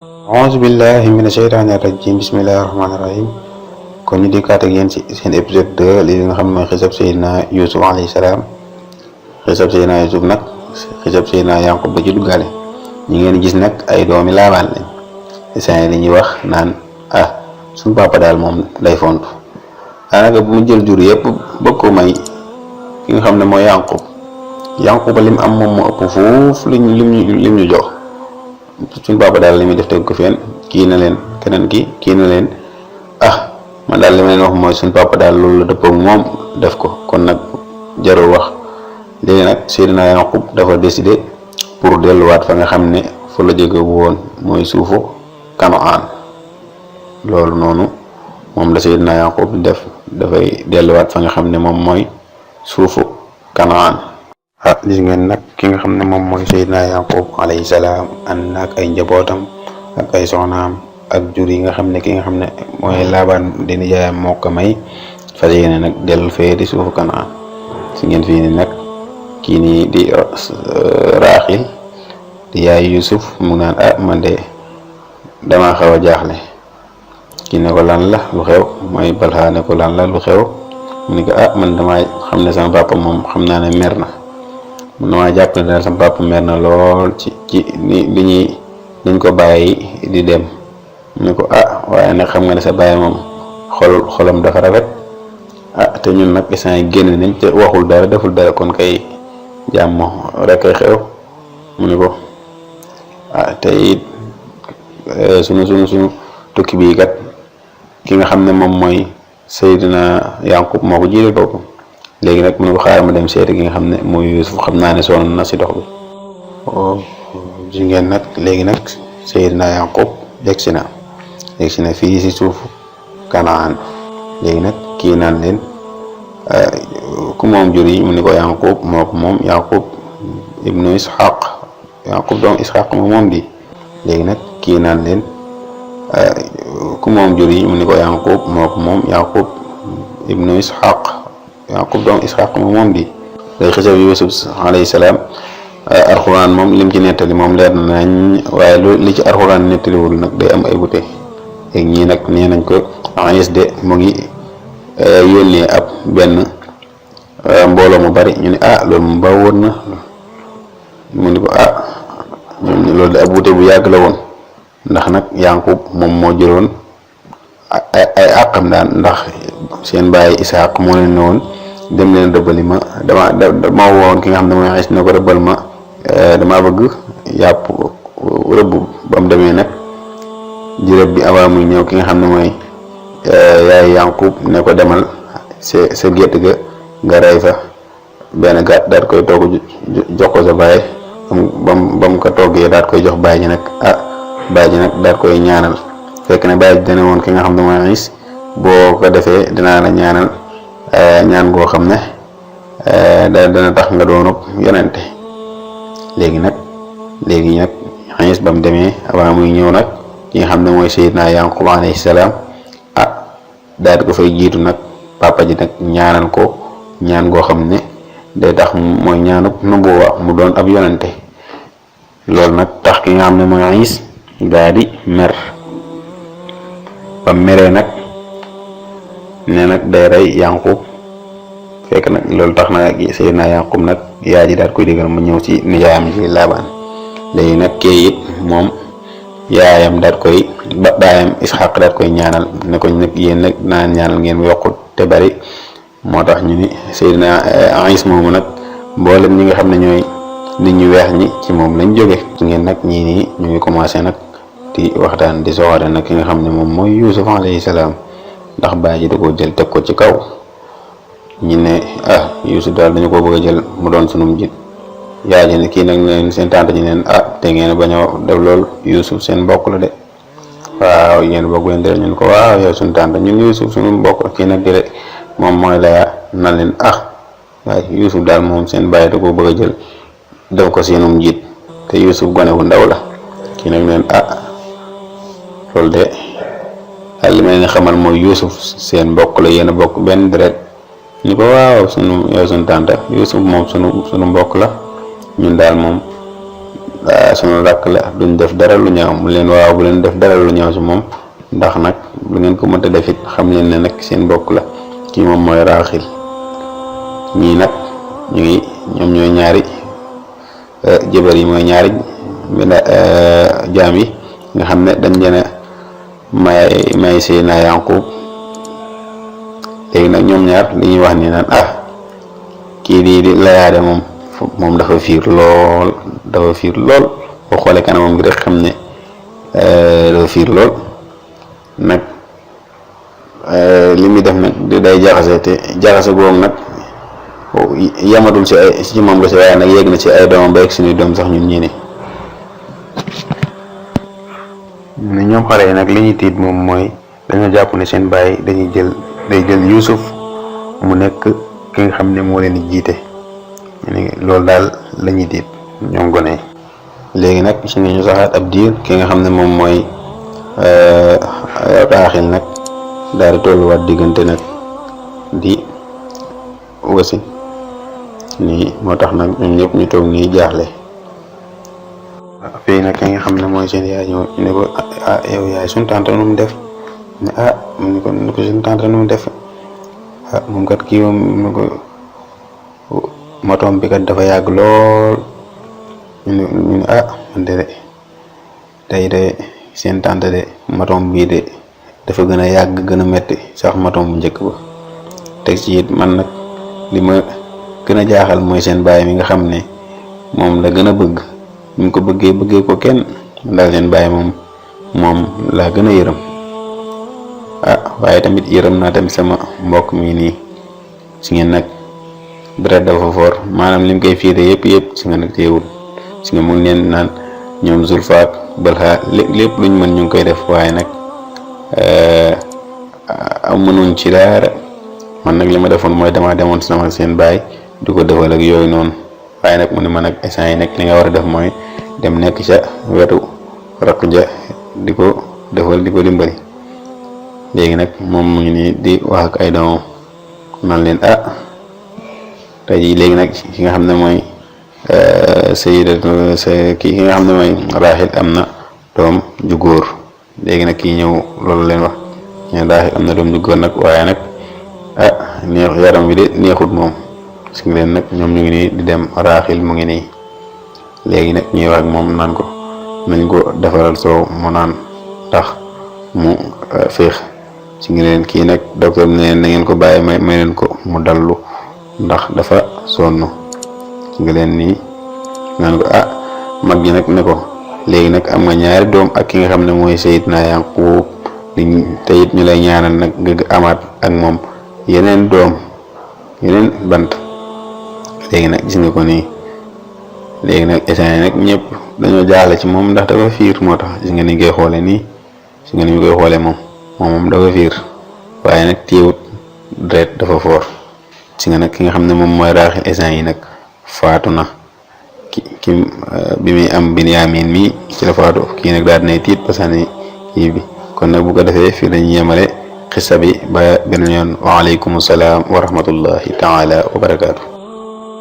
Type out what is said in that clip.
auzu billahi mina sheytaani rajim bismillahi rahmaani rahim. kon ñu dikkaat ak yéen ci seen épisode 2 li nga xam ne mooy xisab Seydina Yuusuf alayhi salaam. xisab Seydina Yuusuf nag xisab Seydina Yaqub ba ci duggaale. ñi ngeen gis nag ay doomi laabaan lañ isaan li ñuy wax naan suñ papa daal moom day fontu daanaka bu mu jël jur yëpp bëgg ko may ki nga xam ne mooy Yaqub lim am moom moo ëpp foofu lim ñu jox. suñ papa daal li muy def teg ko fenn kii na leen keneen kii na leen man daal li ma leen wax mooy suñ papa daal loolu la dëppoo ak moom def ko kon nag jarul wax. léegi nag Seydina Yaqub dafa décidé pour delluwaat fa nga xam ne fa la jóge woon mooy suufu Kanaan loolu noonu moom la Seydina Yaqub def dafay delluwaat fa nga xam ne moom mooy suufu Kanaan. gis ngeen nag ki nga xam ne moom mooy Seydina Yaqub alayhi salaam ànd ak ay njabootam ak ay soxnaam ak jur yi nga xam ne ki nga xam ne mooy Laabaan di nijaayam moo ko may fas yéene nag dellu fee di suufu Kanaan. si ngeen fii ni nag kii nii di Raaxil di yaay Yuusuf mu naan man de damaa xaw a jaaxle. kii ne ko lan la lu xew mooy Balha ne ko lan la lu xew mu ne ko man damaa xam ne sama papa moom xam naa ne mer na. man damaa jàpp ne daal sama papa mer na lool ci li dañ ko bàyyi di dem mu ne ko waaye nag xam nga ne sa bàyyi moom xolam dafa rafet te ñun nag instant yi génn nañ te waxul dara deful dara kon kay jàmm rek ay xew mu ne ko te it sunu tukki bii kat ki nga xam ne moom mooy Seydina Yaqub moo ko jiital boppam. léegi nag mu ne ko xaaral ma dem seeti ki nga xam ne mooy Yuusuf xam naa ne sonn na si dox bi. gis ngeen nag léegi nag Seydina Yaqub yegsi na fii si suuf Kanaan. léegi nag kii naan leen ku moom jur yi mu ne ko Yaqub moo ko moom Yaqub ibnu Ishaq Yaqub doom Ishaq moom di. léegi nag kii naan leen ku moom jur yi mu ne ko Yaqub moo ko moom Yaqub ibnu Ishaq Yaqub doom Ishaq moom di. day xisab Yuusuf alayhi salaam alxuraan moom lim ci nettali moom leer na nañ waaye li ci alxuraan nettaliwul nag day am ay wute. léegi ñii nag nee nañ ko de mu ngi yónnee ab benn mbooloo mu bari ñu ne loolu mu ba woon na mu ni ko loolu de ab wute bu yàgg la woon ndax nag Yaqub moom moo jëloon ay àqam daan ndax seen bàyyi Isaaq moo leen ne woon dem leen rëbbali ma dama woon ki nga xam ne mooy xis ne ko rëbbal ma dama bëgg yàpp rëbb ba mu demee nag di rëbb bi avant muy ñëw ki nga xam ne mooy yaay Yaqub ne ko demal sa gétt ga nga rey fa benn gàtt daat koy togg jox ko sa baay ba mu ko toggee daat koy jox baay ji nag baay ji nag daat koy ñaanal fekk ne baay ji dana woon ki nga xam ne mooy xis boo ko defee dinaa la ñaanal ñaan goo xam ne dana tax nga doonub yonente. léegi nag xis ba mu demee avant muy ñëw nag ki nga xam ne mooy Seydina Yaqub alayhi salaam daal di ko fay jiitu nag papa ji nag ñaanal ko ñaan goo xam ne day tax mooy ñaanub nubuwa mu doon ab yonente. loolu nag tax ki nga xam ne mooy xis daal di mer ba meree nag ne nag day rey Yaqub fekk nag loolu tax na Seydina Yaqub nag yaay ji daal koy digal mu ñëw ci nijaayam ji Laabaan. léegi nag kii it moom yaayam daal koy baayam Ishaq daal koy ñaanal ne ko nag yéen nag naan ñaanal ngeen yokkut te bari moo tax ñu ni Seydina Isa moomu nag mboolem ñi nga xam ne ñooy nit ñu weex ñi ci moom lañ jóge. ngeen nag ñii nii ñu ngi commencé nag di waxtaan di soxore nag ki nga xam ne moom mooy Yuusuf alayhi salaam ndax baay ji da koo jël teg ko ci kaw. ñu ne Yuusuf daal dañu ko bëgg a jël mu doon sunum njiit. yaay ji ne kii nag leen seen tante ñi leen te ngeen bañ a def loolu Yuusuf seen mbokk la de waaw yéen bokk leen de ñun ko waaw yow suñu tante ñun Yuusuf suñu mbokk kii nag dire moom mooy la na leen waaye Yuusuf daal moom seen bàyyi da ko bëgg a jël def ko seenum njiit te Yuusuf gone bu ndaw la. kii nag leen loolu de li ma leen xamal mooy Yuusuf seen mbokk la yéen a bokk benn deret. ñu ko waaw sunu tante Yuusuf moom sunu mbokk la ñun daal moom sunu rakk la duñ def dara lu ñaaw. mu leen waaw bu leen def dara lu ñaaw si moom ndax nag lu ngeen ko mënta def it xam leen ne nag seen bokk la. kii moom mooy Raaxil. ñii nag ñoom ñooy ñaari jëbar yi, mooy ñaari jaam yi nga xam ne dañ leen a may Seydina Yanqub. léegi nag ñoom ñaar li ñuy wax ni naan kii di Layaade moom dafa fiir lool boo xoolee kanamam gi rek xam ne dafa fiir lool nag. li muy def nag day jaxase te jaxase boobu nag yamatul ci moom la si waaye nag yegg na ci ay doomam ba yegg suñuy doom sax ñun ñii ni ñoom xale yi nag li ñuy tiit moom mooy dañoo jàpp ne seen baay day jël Yuusuf mu nekk ki nga xam ne moo leen di jiite loolu daal la ñuy tiit ñoom gone yi. léegi nag si nga ñu saxaat ab diir ki nga xam ne moom mooy Raaxil nag daal di tolluwaat diggante nag di wasi nii moo tax nag ñoom ñëpp ñu toog nii jaaxle. fii nag ki nga xam ne mooy seen yaay ñëw ne ko yow yaay suñu tante nu mu def ne mu ne ko suñu tante nu mu def moom kat kii moom mu ne ko motoom bi kat dafa yàgg lool ñu ne man de tey de seen tante de motoom bii de dafa gën a yàgg gën a metti sax motoom bu njëkk ba. teg ci it man nag li ma gën a jaaxal mooy seen baay mi nga xam ne moom la gën a bëgg ñu ko bëggee ko kenn daal seen baay moom laa gën a yërëm. waaye tamit yërëm naa tamit sama mbokk mi nii si ngeen nag deret dafa foor maanaam lim koy fiire yëpp si nga nag teewul si nga mun leen naan ñoom Zulfa ak Balha lépp luñ mën ñu ngi koy def waaye nag mënuñ ci dara. man nag li ma defoon mooy dama demoon sama seen baay di ko defal ak yooyu noonu waaye nag mu ne ma nag instant yi nag li nga war a def mooy dem nekk ca wetu rakk ja di ko defal di ko dimbali. léegi nag moom mu ngi nii di wax ak ay doomam man leen tey jii léegi nag ki nga xam ne mooy ki nga xam ne mooy Raaxil am na doom ju góor. léegi nag kii ñëw loolu leen wax ñeen Raaxil am na doom ju góor nag waaye nag yaram bi de neexut moom si nga leen nag ñoom ñu ngi nii di dem Raaxil mu ngi nii. léegi nag ñuy wax ak moom naan ko nañ ko defaral soow mu naan tax mu féex si nga leen kii nag docteur bi ne leen na ngeen ko bàyyi may leen ko mu dallu ndax dafa sonn si nga leen nii naan ko mag ji nag ne ko léegi nag am nga ñaari doom ak ki nga xam ne mooy Seydina Yanqub te it ñu lay ñaanal nag nga amaat ak moom yeneen doom yeneen bant. léegi nag gis nga ko nii léegi nag essane nag ñëpp dañoo jaaxle ci moom ndax dafa fiir moo tax gis nga ni koy xoole nii gis nga ni ñu koy xoolee moom dafa fiir waaye nag téewut deret dafa foor. gis nga nag ki nga xam ne moom mooy Raaxil essane yi nag faatu na ki bi muy am Binyaamin mi ci la faatu. kii nag daal dinay tiit parce que kii bi kon nag bu ko defee fii dañuy yemale xissa bi ba beneen yoon. waaleykum salaam wa rahmatullahi taala wa barakaatu.